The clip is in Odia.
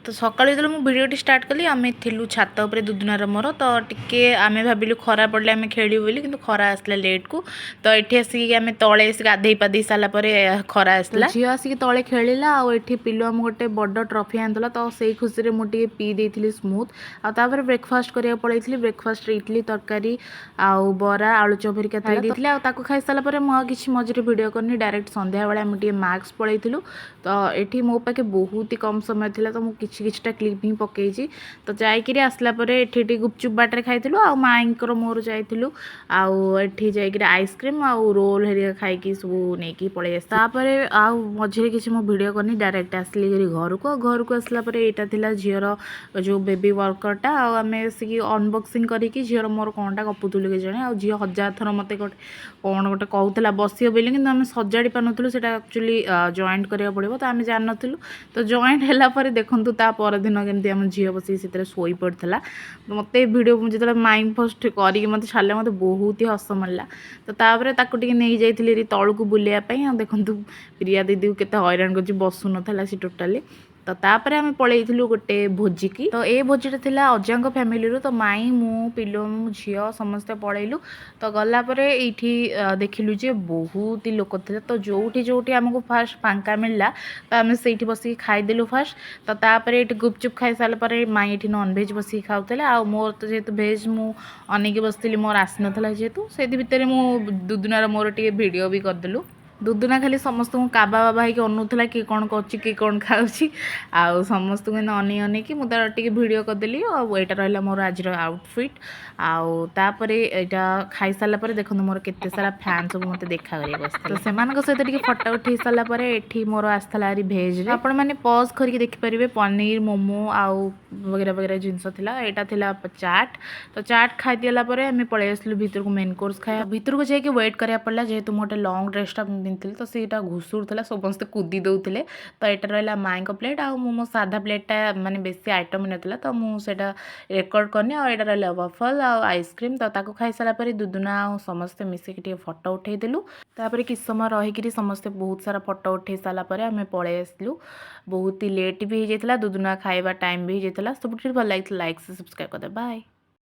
ତ ସକାଳୁ ଯେତେବେଳେ ମୁଁ ଭିଡ଼ିଓଟି ଷ୍ଟାର୍ଟ କଲି, ଆମେ ଥିଲୁ ଛାତ ଉପରେ ଦୁଦୁନାର ମୋର। ତ ଟିକେ ଆମେ ଭାବିଲୁ ଖରା ପଡ଼ିଲେ ଆମେ ଖେଳିବୁ ବୋଲି, କିନ୍ତୁ ଖରା ଆସିଲା ଲେଟ୍କୁ। ତ ଏଠି ଆସିକି ଆମେ ତଳେ ଆସିକି ଗାଧେଇ ପାଧେଇ ସାରିଲା ପରେ ଖରା ଆସିଲା। ଝିଅ ଆସିକି ତଳେ ଖେଳିଲା ଆଉ ଏଠି ପିଲୁ ଆମ ଗୋଟେ ବଡ଼ ଟ୍ରଫି ଆଣିଥିଲା, ତ ସେଇ ଖୁସିରେ ମୁଁ ଟିକେ ପିଇ ଦେଇଥିଲି ସ୍ମୁଥ୍। ଆଉ ତାପରେ ବ୍ରେକଫାଷ୍ଟ କରିବାକୁ ପଳେଇଥିଲି। ବ୍ରେକଫାଷ୍ଟରେ ଇଡଲି ତରକାରୀ ଆଉ ବରା ଆଳୁଚପ ହେରିକା ଖାଇ ଦେଇଥିଲି। ଆଉ ତାକୁ ଖାଇସାରିଲା ପରେ ମୁଁ ଆଉ କିଛି ମଝିରେ ଭିଡ଼ିଓ କରିନି। ଡାଇରେକ୍ଟ ସନ୍ଧ୍ୟାବେଳେ ଆମେ ଟିକେ ମାକ୍ସ ପଳେଇଥିଲୁ। ତ ଏଠି ମୋ ପାଖେ ବହୁତ ହି କମ୍ ସମୟ ଥିଲା, ତ ମୁଁ କିଛି କିଛିଟା କ୍ଲିପ୍ ହିଁ ପକେଇଛି। ତ ଯାଇକିରି ଆସିଲା ପରେ ଏଠି ଟିକେ ଗୁପଚୁପ୍ ବାଟରେ ଖାଇଥିଲୁ ଆଉ ମାଇଙ୍କର ମୋର ଯାଇଥିଲୁ। ଆଉ ଏଠି ଯାଇକିରି ଆଇସ୍କ୍ରିମ୍ ଆଉ ରୋଲ୍ ହେରିକା ଖାଇକି ସବୁ ନେଇକି ପଳେଇ ଆସିଥିଲି। ତାପରେ ଆଉ ମଝିରେ କିଛି ମୁଁ ଭିଡ଼ିଓ କରିନି, ଡାଇରେକ୍ଟ ଆସିଲି ଘରି ଘରକୁ। ଆଉ ଘରକୁ ଆସିଲା ପରେ ଏଇଟା ଥିଲା ଝିଅର ଯେଉଁ ବେବି ୱାକର୍ଟା। ଆଉ ଆମେ ଆସିକି ଅନବକ୍ସିଂ କରିକି ଝିଅର ମୋର କ'ଣଟା ଗପୁଥିଲୁ କେଜାଣି। ଆଉ ଝିଅ ହଜାର ଥର ମୋତେ ଗୋଟେ କ'ଣ ଗୋଟେ କହୁଥିଲା ବସିବ ବୋଲି, କିନ୍ତୁ ଆମେ ସଜାଡ଼ି ପାରୁନଥିଲୁ। ସେଇଟା ଆକ୍ଚୁଆଲି ଜଏଣ୍ଟ କରିବାକୁ ପଡ଼ିବ, ତ ଆମେ ଜାଣିନଥିଲୁ। ତ ଜଏଣ୍ଟ ହେଲା ପରେ ଦେଖନ୍ତୁ ତା ପରଦିନ କେମିତି ଆମ ଝିଅ ବସିକି ସେଥିରେ ଶୋଇ ପଡ଼ିଥିଲା। ମୋତେ ଏ ଭିଡ଼ିଓ ମୁଁ ଯେତେବେଳେ ମାଇଣ୍ଡ ଫାଷ୍ଟ କରିକି ମୋତେ ଛାଡ଼ିଲେ, ମୋତେ ବହୁତ ହି ହସ ମାଡ଼ିଲା। ତ ତାପରେ ତାକୁ ଟିକେ ନେଇ ଯାଇଥିଲି ହେରି ତଳକୁ ବୁଲିବା ପାଇଁ। ଆଉ ଦେଖନ୍ତୁ ପ୍ରିୟା ଦିଦିକୁ କେତେ ହଇରାଣ କରୁଛି, ବସୁନଥିଲା ସେ ଟୋଟାଲି। ତ ତାପରେ ଆମେ ପଳେଇଥିଲୁ ଗୋଟେ ଭୋଜିକି। ତ ଏ ଭୋଜିଟା ଥିଲା ଅଜାଙ୍କ ଫ୍ୟାମିଲିରୁ। ତ ମାଇଁ, ମୁଁ, ପିଲୁ, ଝିଅ ସମସ୍ତେ ପଳେଇଲୁ। ତ ଗଲା ପରେ ଏଇଠି ଦେଖିଲୁ ଯେ ବହୁତ ହି ଲୋକ ଥିଲେ। ତ ଯୋଉଠି ଯୋଉଠି ଆମକୁ ଫାଷ୍ଟ ଫାଙ୍କା ମିଳିଲା, ତ ଆମେ ସେଇଠି ବସିକି ଖାଇଦେଲୁ ଫାଷ୍ଟ। ତ ତାପରେ ଏଇଠି ଗୁପଚୁପ୍ ଖାଇସାରିଲା ପରେ ମାଇଁ ଏଠି ନନଭେଜ୍ ବସିକି ଖାଉଥିଲେ। ଆଉ ମୋର ତ ଯେହେତୁ ଭେଜ୍, ମୁଁ ଅନେଇକି ବସିଥିଲି, ମୋର ଆସିନଥିଲା ଯେହେତୁ। ସେଇଥି ଭିତରେ ମୁଁ ଦୁଦୁନାର ମୋର ଟିକେ ଭିଡ଼ିଓ ବି କରିଦେଲୁ। ଦୁଦୁନା ଖାଲି ସମସ୍ତଙ୍କୁ କାବା ବାବା ହେଇକି ଅନଉଥିଲା, କିଏ କ'ଣ କରୁଛି, କିଏ କ'ଣ ଖାଉଛି। ଆଉ ସମସ୍ତଙ୍କୁ ଏମିତି ଅନେଇ ଅନେଇକି ମୁଁ ତାର ଟିକେ ଭିଡ଼ିଓ କରିଦେଲି। ଆଉ ଏଇଟା ରହିଲା ମୋର ଆଜିର ଆଉଟଫିଟ୍। ଆଉ ତାପରେ ଏଇଟା ଖାଇସାରିଲା ପରେ ଦେଖନ୍ତୁ ମୋର କେତେ ସାରା ଫ୍ୟାନ୍ ସବୁ ମୋତେ ଦେଖା କରିବାକୁ ଆସିଥିଲେ। ତ ସେମାନଙ୍କ ସହିତ ଟିକେ ଫଟୋ ଉଠେଇ ସାରିଲା ପରେ ଏଠି ମୋର ଆସିଥିଲା ହାରି ଭେଜ୍ରେ। ଆପଣମାନେ ପଜ୍ କରିକି ଦେଖିପାରିବେ, ପନିର, ମୋମୋ ଆଉ ବଗେରା ବଗେରା ଜିନିଷ ଥିଲା। ଏଇଟା ଥିଲା ଚାଟ୍। ତ ଚାଟ୍ ଖାଇଦେଲା ପରେ ଆମେ ପଳେଇ ଆସିଲୁ ଭିତରକୁ ମେନ୍ କୋର୍ସ ଖାଇବା। ଭିତରକୁ ଯାଇକି ୱେଟ୍ କରିବାକୁ ପଡ଼ିଲା, ଯେହେତୁ ମୁଁ ଗୋଟେ ଲଙ୍ଗ୍ ଡ୍ରେସ୍ଟା ପିନ୍ଧିଥିଲି, ତ ସେଇଟା ଘୁଷୁରୁଥିଲା, ସମସ୍ତେ କୁଦି ଦେଉଥିଲେ। ତ ଏଇଟା ରହିଲା ମାଇଁଙ୍କ ପ୍ଲେଟ୍ ଆଉ ମୁଁ ମୋ ସାଧା ପ୍ଲେଟ୍ଟା, ମାନେ ବେଶୀ ଆଇଟମ୍ ନଥିଲା, ତ ମୁଁ ସେଇଟା ରେକର୍ଡ଼ କରିନି। ଆଉ ଏଇଟା ରହିଲା ୱଫଲ୍ ଆଉ ଆଇସ୍କ୍ରିମ୍। ତ ତାକୁ ଖାଇସାରିଲା ପରେ ଦୁଦୁନା ଆଉ ସମସ୍ତେ ମିଶିକି ଟିକେ ଫଟୋ ଉଠେଇଦେଲୁ। ତାପରେ କିଛି ସମୟ ରହିକିରି ସମସ୍ତେ ବହୁତ ସାରା ଫଟୋ ଉଠେଇ ସାରିଲା ପରେ ଆମେ ପଳେଇ ଆସିଲୁ। ବହୁତ ହି ଲେଟ୍ ବି ହେଇଯାଇଥିଲା, ଦୁଦୁନା ଖାଇବା ଟାଇମ୍ ବି ହେଇଯାଇଥିଲା। ସବୁଠୁ ଭଲ ଲାଗିଥିଲା ଲାଇକ୍, ସବସ୍କ୍ରାଇବ୍ କରିଦେବେ। ବାଏ।